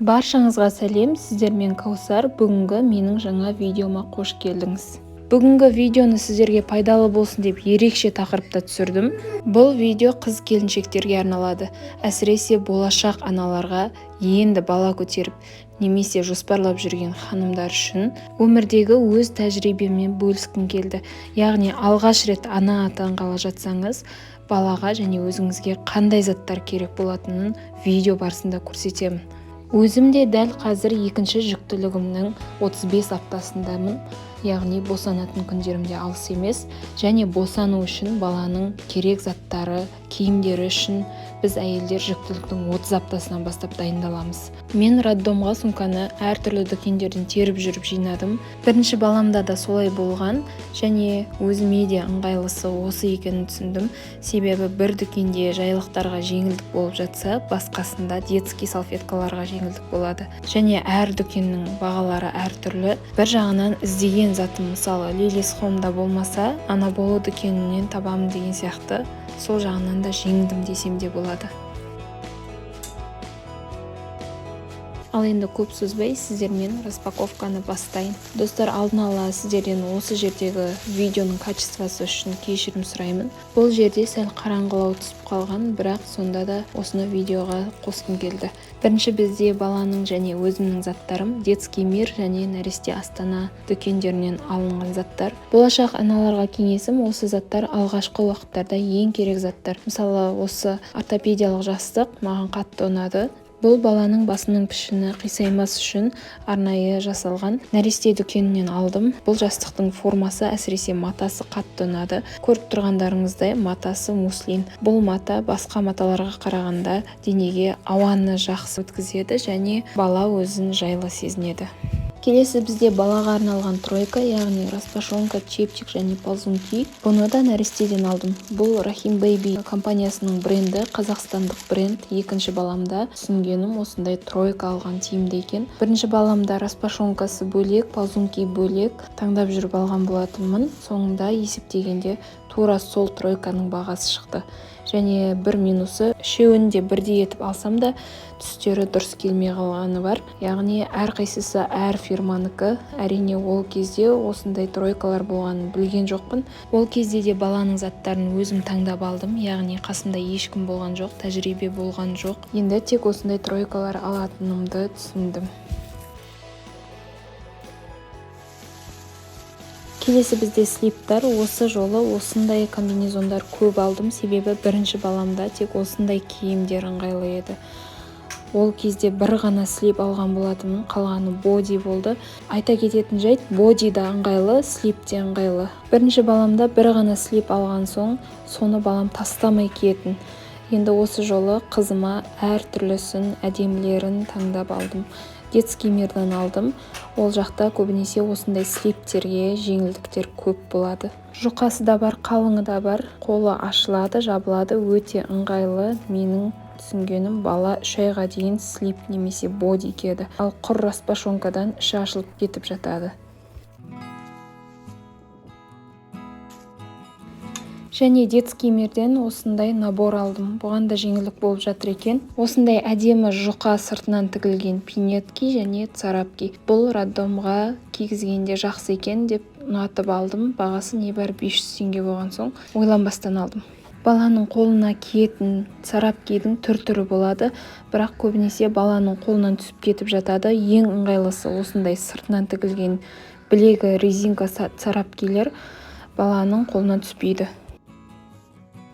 Баршаңызға сәлем, сіздермен Каусар. Бүгінгі менің жаңа видеома қош келдіңіз. Бүгінгі видеоны сіздерге пайдалы болсын деп ерекше тақырыпта түсірдім. Бұл видео қыз келіншектерге арналады. Әсіресе болашақ аналарға, енді бала көтеріп немесе жоспарлап жүрген ханымдар үшін өмірдегі өз тәжірибеммен бөліскім келді. Яғни алғаш рет ана атанғалы жатсаңыз, балаға және өзіңізге қандай заттар керек болатынын видео барысында көрсетемін. Өзім де дәл қазір екінші жүктілігімнің 35 аптасындамын, яғни босанатын күндерім де алыс емес. Және босану үшін баланың керек заттары, киімдері үшін біз әйелдер жүктіліктің 30 аптасынан бастап дайындаламыз. Мен роддомға сумканы әртүрлі дүкендерден теріп жүріп жинадым. Бірінші баламда да солай болған және өзіме де ыңғайлысы осы екенін түсіндім. Себебі бір дүкенде жайлықтарға жеңілдік болып жатса, басқасында детский салфеткаларға жеңілдік болады. Және әр дүкеннің бағалары әртүрлі. Бір жағынан іздеген затым, мысалы, Лилис Хомда болмаса, Анаболу дүкенінен табамын деген сияқты, сол жағынан да жеңдім десем де болады. Ал енді көп созбай сіздермен распаковканы бастайын. Достар, алдын ала сіздерден осы жердегі видеоның качествосы үшін кешірім сұраймын. Бұл жерде сәл қараңғылау түсіп қалған, бірақ сонда да осыны видеоға қосқым келді. Бірінші бізде баланың және өзімнің заттарым, Детский мир және Нәресте Астана дүкендерінен алынған заттар. Болашақ аналарға кеңесім, осы заттар алғашқы уақыттарда ең керек заттар. Мысалы, осы ортопедиялық жастық маған қатты ұнады. Бұл баланың басының пішіні қисаймас үшін арнайы жасалған. Нәресте дүкенінен алдым. Бұл жастықтың формасы, әсіресе матасы қатты ұнады. Көріп тұрғандарыңыздай, матасы муслин. Бұл мата басқа маталарға қарағанда денеге ауаны жақсы өткізеді және бала өзін жайлы сезінеді. Келесі бізде балаға арналған тройка, яғни распашонка, чепчик және ползунки. Бұны да Нәрестеден алдым. Бұл Рахим Бэйби компаниясының бренді, қазақстандық бренд. Екінші баламда түсінгенім, осындай тройка алған тиімді екен. Бірінші баламда распашонкасы бөлек, ползунки бөлек таңдап жүріп алған болатынмын. Соңында есептегенде тура сол тройканың бағасы шықты. Және бір минусы, үшеуін де бірдей етіп алсам да, түстері дұрыс келмей қалғаны бар. Яғни әрқайсысы әр фирманікі. Әрине, ол кезде осындай тройкалар болғанын білген жоқпын. Ол кезде де баланың заттарын өзім таңдап алдым, яғни қасымда ешкім болған жоқ, тәжірибе болған жоқ. Енді тек осындай тройкалар алатынымды түсіндім. Келесі бізде слиптар. Осы жолы осындай комбинезондар көп алдым, себебі бірінші баламда тек осындай киімдер ыңғайлы еді. Ол кезде бір ғана слип алған болатынмын, қалғаны боди болды. Айта кететін жайт, боди да ыңғайлы, слип те ыңғайлы. Бірінші баламда бір ғана слип алған соң, соны балам тастамай киетін. Енді осы жолы қызыма әртүрлісін, әдемілерін таңдап алдым. Детский мирдан алдым. Ол жақта көбінесе осындай слиптерге жеңілдіктер көп болады. Жұқасы да бар, қалыңы да бар. Қолы ашылады, жабылады, өте ыңғайлы. Менің түсінгенім, бала 3 айға дейін слип немесе боди киеді. Ал құр распашонкадан іші ашылып кетіп жатады. Және Детский мирден осындай набор алдым. Бұған да жеңілдік болып жатыр екен. Осындай әдемі жұқа сыртынан тігілген пинетки және царапки. Бұл роддомға кигізгенде жақсы екен деп ұнатып алдым. Бағасы небәрі 500 теңге болған соң ойланбастан алдым. Баланың қолына киетін царапкидің түр-түрі болады, бірақ көбінесе баланың қолынан түсіп кетіп жатады. Ең ыңғайлысы осындай сыртынан тігілген білегі резинка царапкилер баланың қолынан түспейді.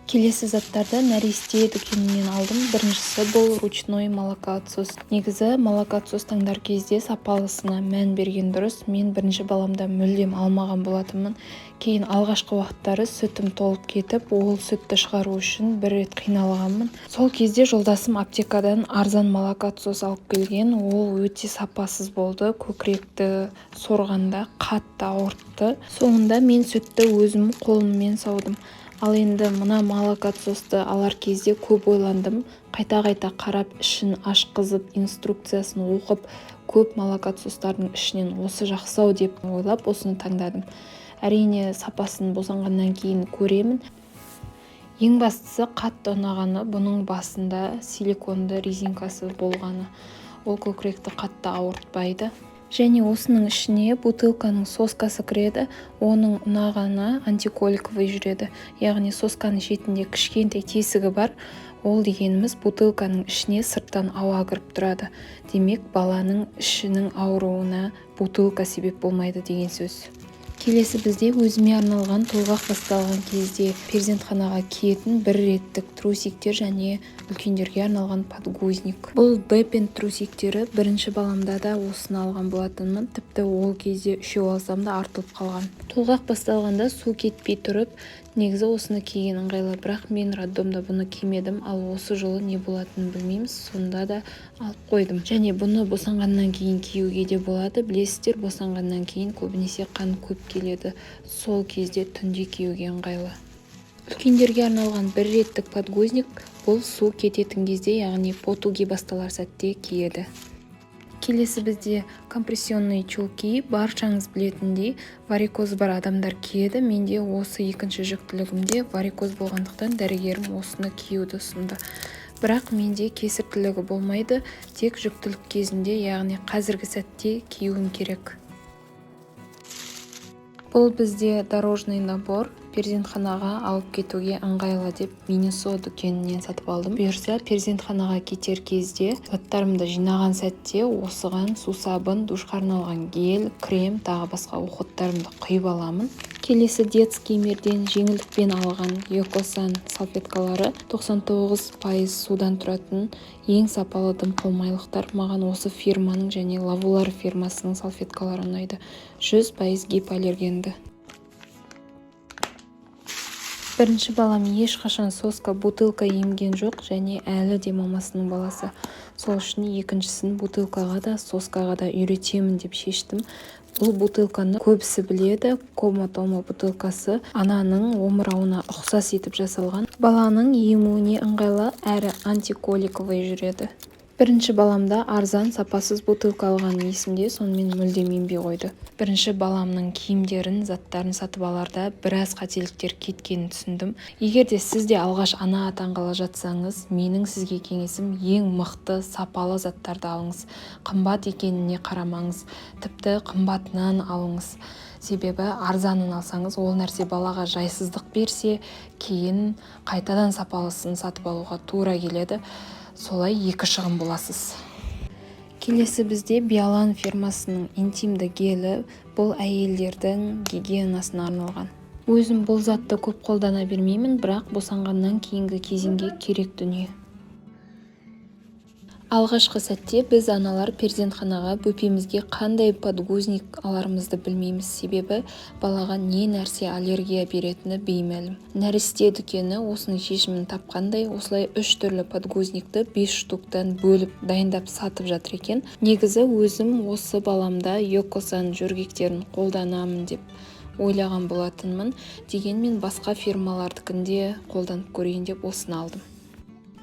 Келесі заттарды Нәресте дүкенінен алдым. Біріншісі бұл ручной молокоотсос. Негізі молокоотсос таңдар кезде сапалысына мән берген дұрыс. Мен бірінші баламда мүлдем алмаған болатынмын. Кейін алғашқы уақыттары сүтім толып кетіп, ол сүтті шығару үшін бір рет қиналғанмын. Сол кезде жолдасым аптекадан арзан молокоотсос алып келген. Ол өте сапасыз болды. Көкіректі сорғанда қатты ауыртты. Соңында мен сүтті өзім қолыммен саудым. Ал енді мына молокоотсосты алар кезде көп ойландым. Қайта-қайта қарап, ішін ашқызып, инструкциясын оқып, көп молокоотсостардың ішінен осы жақсы-ау деп ойлап, осыны таңдадым. Әрине, сапасын босанғаннан кейін көремін. Ең бастысы, қатты ұнағаны бұның басында силиконды резинкасы болғаны. Ол көкіректі қатты ауыртпайды. Және осының ішіне бутылканың соскасы кіреді. Оның ұнағаны антиколиковый жүреді, яғни сосканың шетінде кішкентай тесігі бар. Ол дегеніміз бутылканың ішіне сырттан ауа кіріп тұрады. Демек, баланың ішінің ауруына бутылка себеп болмайды деген сөз. Келесі бізде өзіме арналған толғақ басталған кезде перзентханаға киетін бір реттік трусиктер және үлкендерге арналған подгузник. Бұл Депент трусиктері. Бірінші баламда да осыны алған болатынмын. Тіпті ол кезде үшеу алсам да, артылып қалған. Толғақ басталғанда су кетпей тұрып, негізі осыны киген ыңғайлы, бірақ мен роддомда бұны кимедім. Ал осы жолы не болатынын білмейміз, сонда да алып қойдым. Және бұны босанғаннан кейін киюге де болады. Білесіздер, босанғаннан кейін көбінесе қан көп келеді, сол кезде түнде киюге ыңғайлы. Үлкендерге арналған бір реттік подгузник. Бұл су кететін кезде, яғни потуги басталар сәтте киеді. Келесі бізде компрессионный чулки. Баршаңыз білетіндей, варикоз бар адамдар киеді. Менде осы екінші жүктілігімде варикоз болғандықтан, дәрігерім осыны киюді ұсынды. Бірақ менде кесіртілігі болмайды, тек жүктілік кезінде, яғни қазіргі сәтте киюім керек. Бұл бізде дорожный набор, перзентханаға алып кетуге ыңғайлы деп Минисо дүкенінен сатып алдым. Бұйырса, перзентханаға кетер кезде заттарымды жинаған сәтте осыған сусабын, душқа арналған гель, крем, тағы басқа уходтарымды құйып аламын. Келесі Детский мирден жеңілдікпен алған Йокосан салфеткалары, 99% судан тұратын ең сапалы дымқыл майлықтар. Маған осы фирманың және Лавулар фирмасының салфеткалары ұнайды, 100% гипоаллергенді. Бірінші балам ешқашан соска, бутылка емген жоқ және әлі де мамасының баласы. Сол үшін екіншісін бутылкаға да, соскаға да үйретемін деп шештім. Бұл бутылканы көбісі біледі, Кома-Тома бутылкасы. Ананың омырауына ұқсас етіп жасалған, баланың емуіне ыңғайлы әрі антиколиковый жүреді. Бірінші баламда арзан, сапасыз бутылка алғаным есімде, сонымен мүлдем ембей қойды. Бірінші баламның киімдерін, заттарын сатып аларда біраз қателіктер кеткенін түсіндім. Егер де сіз де алғаш ана атанғалы жатсаңыз, менің сізге кеңесім: ең мықты, сапалы заттарды алыңыз. Қымбат екеніне қарамаңыз, тіпті қымбатынан алыңыз. Себебі арзанын алсаңыз, ол нәрсе балаға жайсыздық берсе, кейін қайтадан сапалысын сатып алуға тура келеді. Солай екі шығын боласыз. Келесі бізде Биолан фирмасының интимді гелі. Бұл әйелдердің гигиенасына арналған. Өзім бұл затты көп қолдана бермеймін, бірақ босанғаннан кейінгі кезеңге керек дүние. Алғашқы сәтте біз, аналар, перзентханаға бөпемізге қандай подгузник аларымызды білмейміз. Себебі балаға не нәрсе аллергия беретіні беймәлім. Нәресте дүкені осының шешімін тапқандай, осылай үш түрлі подгузникті бес штуктан бөліп дайындап сатып жатыр екен. Негізі өзім осы баламда Йокосан жөргектерін қолданамын деп ойлаған болатынмын. Дегенмен басқа фирмалардікін де қолданып көрейін деп осыны алдым.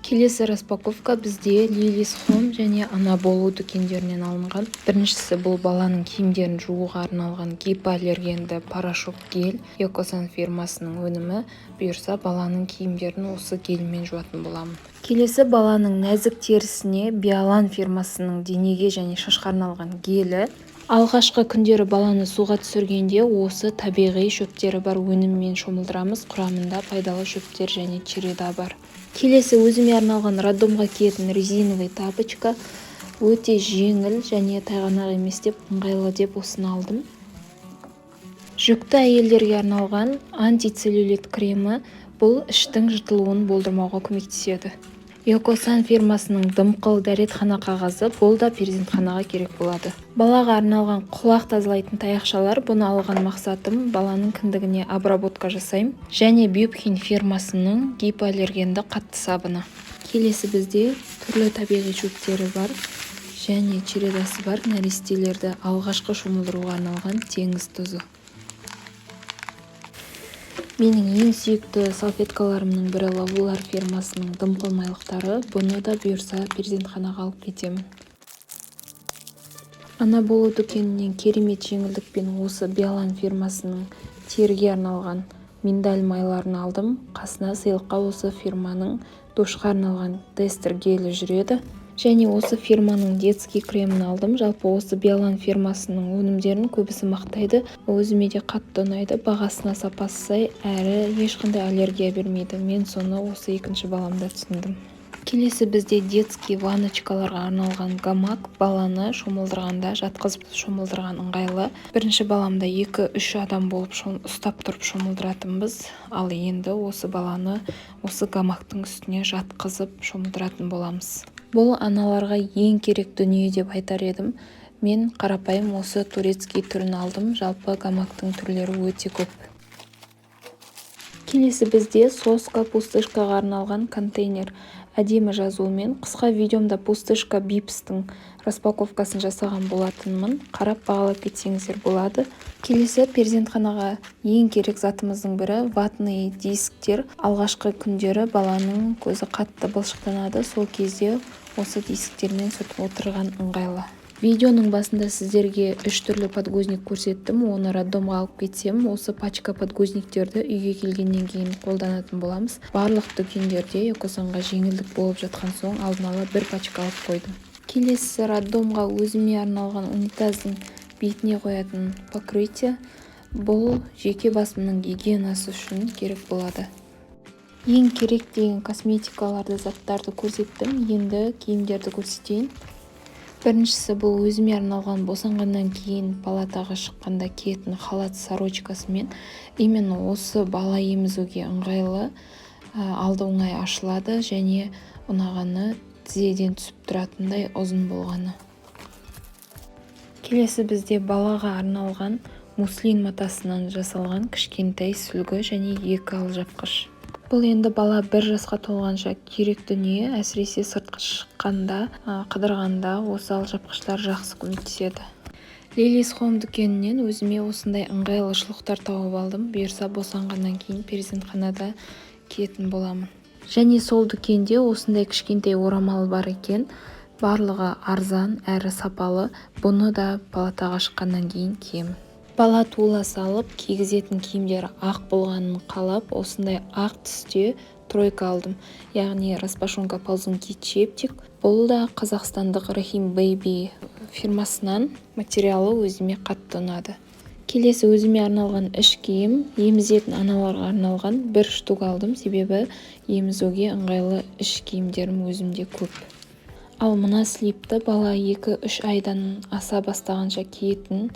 Келесі распаковка бізде Лилис Хом және Ана Болу дүкендерінен алынған. Біріншісі бұл баланың киімдерін жууға арналған гипоаллергенді порошок гель, Йокосан фирмасының өнімі. Бұйырса, баланың киімдерін осы гельмен жуатын боламын. Келесі баланың нәзік терісіне Биолан фирмасының денеге және шашқа арналған гелі. Алғашқы күндері баланы суға түсіргенде осы табиғи шөптері бар өніммен шомылдырамыз. Құрамында пайдалы шөптер және череда бар. Келесі өзіме арналған роддомға киетін резиновый тапочка. Өте жеңіл және тайғанақ емес деп, ыңғайлы деп осыны алдым. Жүкті әйелдерге арналған антицеллюлит кремі. Бұл іштің жыртылуын болдырмауға көмектеседі. Йокосан фирмасының дымқыл дәретхана қағазы. Бұл да перзентханаға керек болады. Балаға арналған құлақ тазалайтын таяқшалар. Бұны алған мақсатым: баланың кіндігіне обработка жасаймын. Және Бьюбхин фирмасының гипоаллергенді қатты сабыны. Келесі бізде түрлі табиғи шөптері бар және чередасы бар нәрестелерді алғашқы шомылдыруға арналған теңіз тұзы. Менің ең сүйікті салфеткаларымның бірі Лавулар фирмасының дымқыл майлықтары. Бұны да бұйырса, перзентханаға алып кетемін. Ана Болу дүкенінен керемет жеңілдікпен осы Биолан фирмасының теріге арналған миндаль майларын алдым. Қасына сыйлыққа осы фирманың душқа арналған тестер гелі жүреді. Және осы фирманың детский кремін алдым. Жалпы, осы Биолан фирмасының өнімдерін көбісі мақтайды, өзіме де қатты ұнайды. Бағасына сапасы сай әрі ешқандай аллергия бермейді. Мен соны осы екінші баламда түсіндім. Келесі бізде детский ванночкаларға арналған гамак. Баланы шомылдырғанда жатқызып шомылдырған ыңғайлы. Бірінші баламда 2-3 адам болып ұстап тұрып шомылдыратынбыз, ал енді осы баланы осы гамактың үстіне жатқызып шомылдыратын боламыз. Бұл аналарға ең керек дүние деп айтар едім. Мен қарапайым осы турецкий түрін алдым, жалпы гамактың түрлері өте көп. Келесі бізде соска, пустышкаға арналған контейнер, әдемі жазуымен. Қысқа видеомда пустышка Бипстің распаковкасын жасаған болатынмын, қарап бағалап кетсеңіздер болады. Келесі перзентханаға ең керек затымыздың бірі — ватный дисктер. Алғашқы күндері баланың көзі қатты былшықтанады, сол кезде осы дисктермен сүртіп отырған ыңғайлы. Видеоның басында сіздерге үш түрлі подгузник көрсеттім. Оны роддомға алып кетсем, осы пачка подгузниктерді үйге келгеннен кейін қолданатын боламыз. Барлық дүкендерде Экосанға жеңілдік болып жатқан соң, алдын ала бір пачка алып қойдым. Келесі роддомға өзіме арналған унитаздың бетіне қоятын покрытие. Бұл жеке басымның гигиенасы үшін керек болады. Ең керек деген косметикаларды, заттарды көрсеттім, енді киімдерді көрсетейін. Біріншісі — бұл өзіме арналған, босанғаннан кейін палатаға шыққанда киетін халат сорочкасымен. Именно осы бала емізуге ыңғайлы, алды оңай ашылады және ұнағаны — тізеден түсіп тұратындай ұзын болғаны. Келесі бізде балаға арналған муслин матасынан жасалған кішкентай сүлгі және екі алжапқыш. Бұл енді бала 1 жасқа толғанша керек дүние, әсіресе сыртқа шыққанда, қыдырғанда осы алжапқыштар жақсы көмектеседі. Лилис Хоум дүкенінен өзіме осындай ыңғайлы шұлықтар тауып алдым. Бұйырса, босанғаннан кейін перзентханада киетін боламын. Және сол дүкенде осындай кішкентай орамал бар екен. Барлығы арзан әрі сапалы. Бұны да палатаға шыққаннан кейін киемін. Бала туыла салып кигізетін киімдері ақ болғанын қалап, осындай ақ түсте тройка алдым, яғни распашонка, ползунки, чепчик. Бұл да қазақстандық Рахим Бейби фирмасынан, материалы өзіме қатты ұнады. Келесі өзіме арналған іш киім, емізетін аналарға арналған бір штук алдым, себебі емізуге ыңғайлы іш киімдерім өзімде көп. Ал мына слипті бала 2-3 айдан аса бастағанша киетін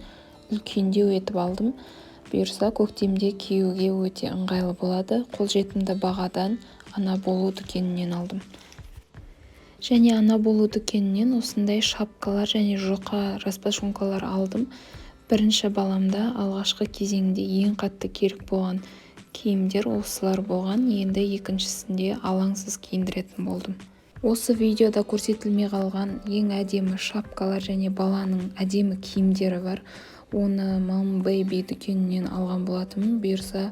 үлкендеу етіп алдым. Бұйырса, көктемде киюге өте ыңғайлы болады. Қолжетімді бағадан Ана болу дүкенінен алдым. Және Ана болу дүкенінен осындай шапкалар және жұқа распашонкалар алдым. Бірінші баламда алғашқы кезеңде ең қатты керек болған киімдер осылар болған, енді екіншісінде алаңсыз киіндіретін болдым. Осы видеода көрсетілмей қалған ең әдемі шапкалар және баланың әдемі киімдері бар. Оны Мам Бэйби дүкенінен алған болатынмын. Бұйырса,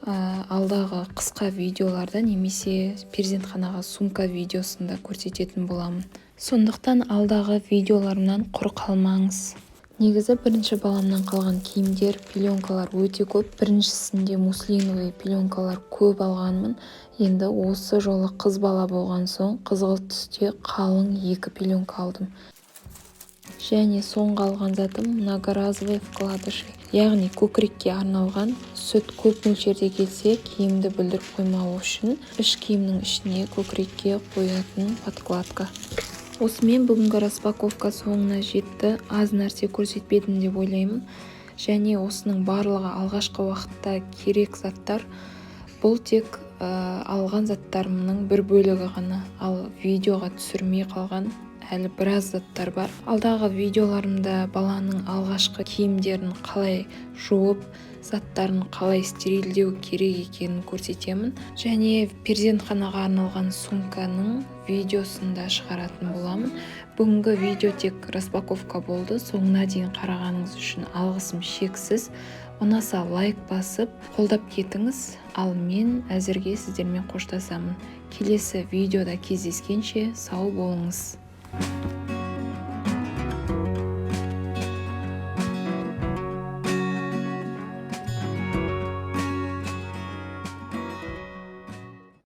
алдағы қысқа видеоларда немесе перзентханаға сумка видеосында көрсететін боламын, сондықтан алдағы видеоларымнан құр қалмаңыз. Негізі бірінші баламнан қалған киімдер, пеленкалар өте көп. Біріншісінде муслиновый пеленкалар көп алғанмын. Енді осы жолы қыз бала болған соң, қызғылт түсте қалың екі пеленка алдым. Және соңғы алған затым — многоразовый вкладыши, яғни көкірекке арналған. Сүт көп мөлшерде келсе, киімді бүлдіріп қоймау үшін іш киімнің ішіне көкірекке қоятын подкладка. Осымен бүгінгі распаковка соңына жетті. Аз нәрсе көрсетпедім деп ойлаймын. Және осының барлығы алғашқы уақытта керек заттар. Бұл тек алған заттарымның бір бөлігі ғана, ал видеоға түсірмей қалған әлі біраз заттар бар. Алдағы видеоларымда баланың алғашқы киімдерін қалай жуып, заттарын қалай стерильдеу керек екенін көрсетемін және перзентханаға арналған сумканың видеосын да шығаратын боламын. Бүгінгі видео тек распаковка болды. Соңына дейін қарағаныңыз үшін алғысым шексіз. Ұнаса, лайк басып, қолдап кетіңіз. Ал мен әзірге сіздермен қоштасамын. Келесі видеода кездескенше сау болыңыз.